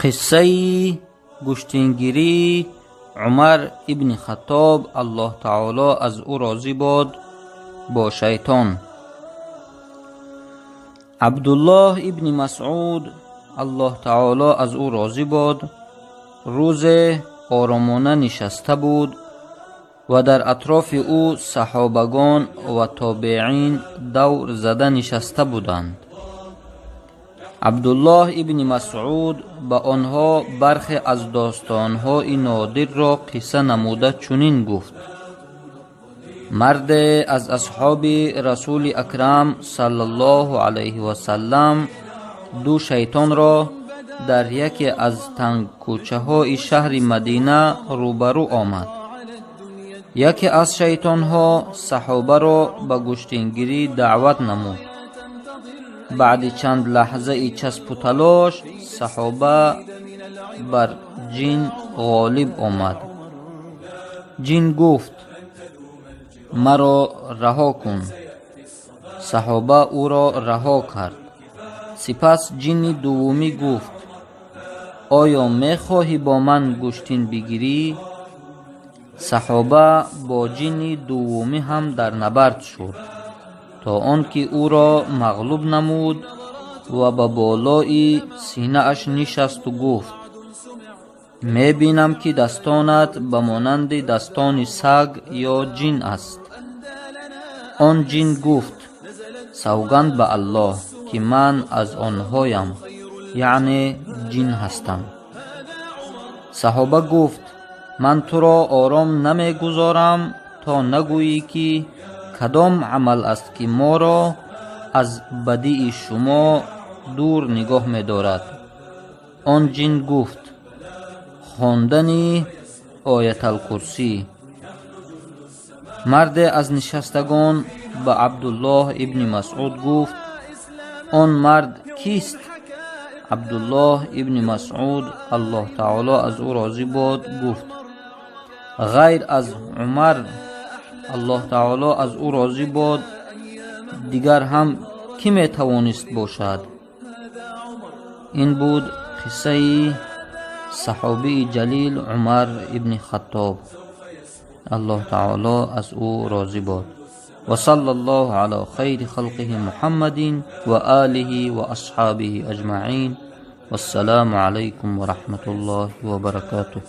Қиссаи гӯштингирии Умар ибни Хаттоб, Аллоҳ таоло аз ӯ розӣ бод, бо шайтон. Абдуллоҳ ибни Масъуд, Аллоҳ таоло аз ӯ розӣ бод, рӯзе оромона нишаста буд ва дар атрофи ӯ саҳобагон ва тобеин давр зада нишаста буданд. Абдуллоҳ ибни Масъуд ба онҳо бархе аз достонҳои нодирро қисса намуда чунин гуфт: марде аз асҳоби Расули Акрам саллаллоҳу алайҳи васаллам ду шайтонро дар яке аз тангкӯчаҳои шаҳри Мадина рӯбарӯ омад. Яке аз шайтонҳо саҳобаро ба гӯштингирӣ даъват намуд. Баъди чанд лаҳзаи часпу талош саҳоба бар ҷин ғолиб омад. Ҷин гуфт: маро раҳо кун. Саҳоба ӯро раҳо кард. Сипас ҷинни дуввумӣ гуфт: оё мехоҳӣ бо ман гӯштин бигирӣ? Саҳоба бо ҷинни дуввумӣ ҳам дар набард шуд, то он ки ӯро мағлуб намуд ва ба болои синааш нишасту гуфт: мебинам, ки дастонат ба монанди дастони саг ё ҷин аст. Он ҷин гуфт: савганд ба Аллоҳ, ки ман аз онҳоям, яъне ҷин ҳастам. Саҳоба гуфт: ман туро ором намегузорам, то нагӯӣ, ки кадом амал аст, ки моро аз бадии шумо дур нигоҳ медорад. Он ҷин гуфт: хондани Ояталкурсӣ. Марде аз нишастагон ба Абдуллоҳ ибни Масъуд гуфт: он мард кист? Абдуллоҳ ибни Масъуд, Аллоҳ таоло аз ӯ розӣ бод, гуфт: ғайр аз Умар, Аллоҳ таоло аз ӯ розӣ бод, дигар ҳам кӣ метавонист бошад? Ин буд қиссаи саҳобии ҷалил Умар ибни Хаттоб, Аллоҳ таоло аз ӯ розӣ бод. وصلى الله على خير خلقه محمد وآله وأصحابه أجمعين، والسلام عليكم ورحمة الله وبركاته.